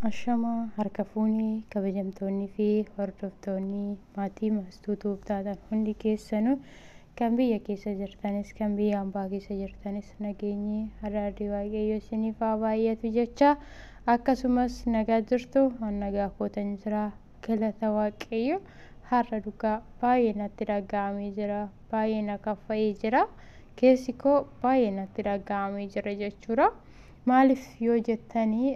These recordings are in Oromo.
Ashamaa harka fuunee kabajamtoonnii fi hordoftoonni maatii Mastuu Tuub taatan hundi keessanuu, kan biyya keessa jirtanis kan biyya hambaa keessa jirtanis, nageenyi araarri Waaqayyo isiniif haa baay'atu jecha, akkasumas nagaa jirtu. Nagaa kootan jira, galata Waaqayyo. Har'a dhugaa baay'ee natti dhaga'amee jira, baay'ee na kaffa'ee jira, keessi koo baay'ee natti dhaga'amee jira jechuudha. Maaliif yoo jettanii,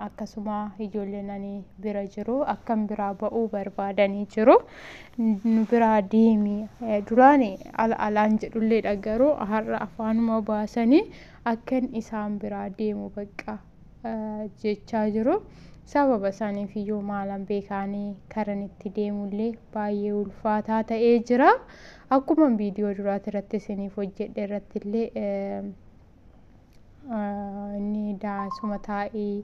akkasuma ijoolleen ani bira jiru akkam biraa ba'uu barbaadanii jiru. Nu biraa deemi duraan ala alaan jedhulleedha, garuu har'a afaanuma baasanii akkan isaan biraa deemu bakka jechaa jiru. Sababa isaaniif iyyuu maalan beekaanii karan itti deemullee baay'ee ulfaataa ta'ee jira. Akkuma viidiyoo duraati irratti isiniif hojjedhe irratti illee, inni daasuma taa'ee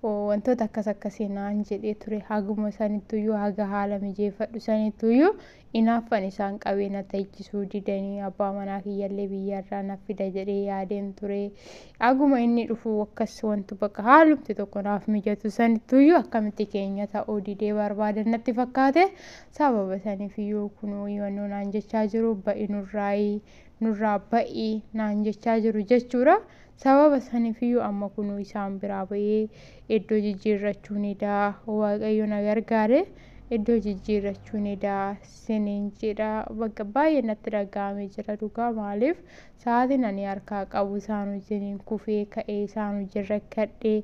wantoota akkas akkasii naan jedhee ture. Haguma sanittuyyuu, haga haala mijeeffadhu sanittuyyuu, inaaffan isaan qabee na teechisuu didanii. Abbaa manaa kiyyallee biyyarraa na fida jedhee yaadeen ture. Haguma inni dhufu akkas wanti bakka haalumti tokko naaf mijatu sanittuyyuu akkamitti keenya ta'uu didee barbaadan natti fakkaate. Sababa saniif iyyuu kunuu yemmuu naan jechaa jiru, ba'i nurraayii, nurraa ba'i naan jechaa jiru jechuudha. Sababa saniif iyyuu amma kunuu isaan biraa ba'ee iddoo jijjiirrachuun edaa Waaqayyo na gargaare iddoo jijjiirrachuun edaa siniin jedha. Bakka baay'ee natti dhaga'amee jira dhugaa. Maaliif, sa'aatiin ani harkaa qabu isaan wajjiniin kufee ka'ee, isaan wajjin rakkadhee,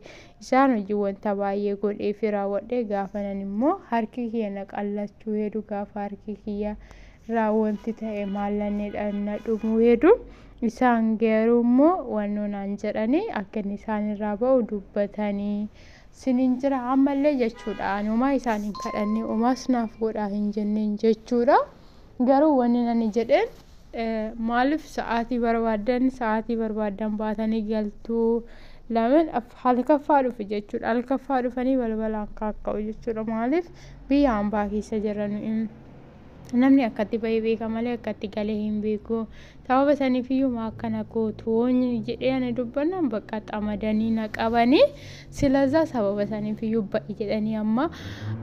isaan wajjin wanta baay'ee godhee fi raawwadhee, gaafanan immoo harki kiyya na qallachuu hedu, gaafa harki kiyya irraa wanti ta'e maallanni na dhumuu hedu, isaan garuu immoo wannoo naan jedhanii akka inni isaan irraa ba'u dubbatanii siniin jira ammallee jechuudha. Ani homaa isaan hin kadhanne, homaas naaf godhaa hin jenneen jechuudha. Garuu wanni ani jedheen, maaliif sa'aatii barbaaddan, sa'aatii barbaaddan baatanii galtuu? Lamaan halkaffaa dhufe jechuudha. Halkaffaa dhufanii balbalaan kaakka'u jechuudha. Maaliif, biyya hambaa keessa jirra nuyi. Namni akkatti bahee beeka malee akkatti galee hin beeku. Sababa saniif iyyuu maa akkana gootu jedhee ani dubbannaan bakka xamadanii na qabanii. Silazaa sababa saniif iyyuu ba'i jedhanii, amma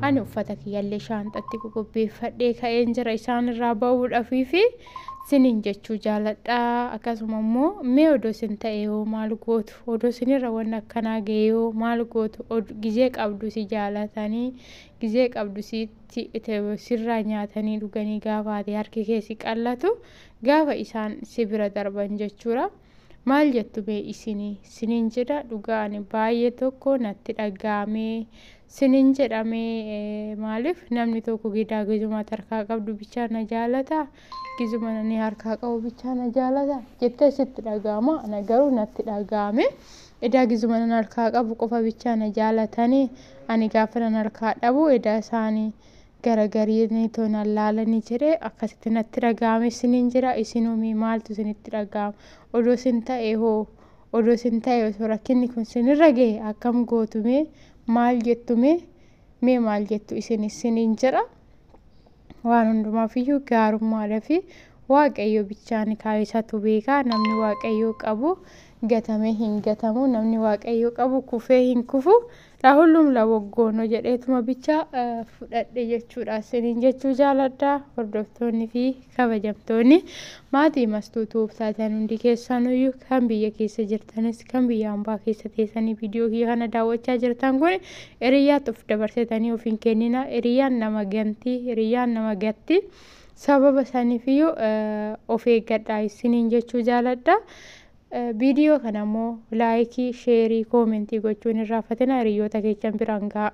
ani uffata kiyyallee shaanxatti qopheeffadhee ka'een jira isaan irraa ba'uudhaafii fi siniin jechuu jaaladha. Akkasuma immoo mee odoo isin ta'e hoo maal gootu? Odoo isinirra wanni akkanaa ga'e hoo maal gootu? Gizee qabdu si jaalatanii, gizee qabdu sitti sirraa nyaatanii dhuganii, gaafa ati harki kee si qallatu, gaafa isaan si bira darban jechuudha. Maal jettu mee isinii siniin jedha. Dhugaa ani baay'ee tokko natti dhaga'amee siniin jedhamee. Maaliif, namni tokko gidaa gizuma harkaa qabdu bichaa na jaalata, gizuma nani harkaa qabu bichaa na jaalata jettee sitti dhaga'ama? Ana garuu natti dhaga'ame. Edaa gizuma nan harkaa qabu qofa bichaa na jaalatanii, ani gaafa nan harkaa dhabu edaa isaanii garagarii tonan laalanii jedhee akkasitti natti dhaga'ame isiniin jira. Isinuu maaltu isinitti dhaga'ama? Odoo isin ta'e hoo, odoo isin ta'e, osoo rakkinni kun isinirra gahe akkam gootume? Maal jettume mee? Maal jettu isin isiniin jedha. Waan hundumaafiyyuu gaarummaadhaa fi Waaqayyo bichaan kaayisatu beekaa. Namni Waaqayyo qabu gatamee hin gatamu, namni Waaqayyo qabu kufee hin kufu. ለሁሉም ለበጎ ነው jedheetuma bicha fudhadhe jechuudha isiniin jechuu jaaladha. Hordoftoonni fi kabajamtoonni maatii Mastuu Tuub taatan hundi keessanuyyuu, kan biyya keessa jirtanis kan biyya hambaa keessa teessanii viidiyoo kiyya kana daawwachaa jirtan kun, hiriyyaatti of dabarsitanii of hin kennina. Hiriyyaan nama ganti, hiriyyaan nama gatti. Sababa saniifiyyuu of eeggadha isiniin jechuu jaaladha. Viidiyoo kana immoo like, share, comment gochuun irraanfatina. Hiriyoota keessan biraan ga'a.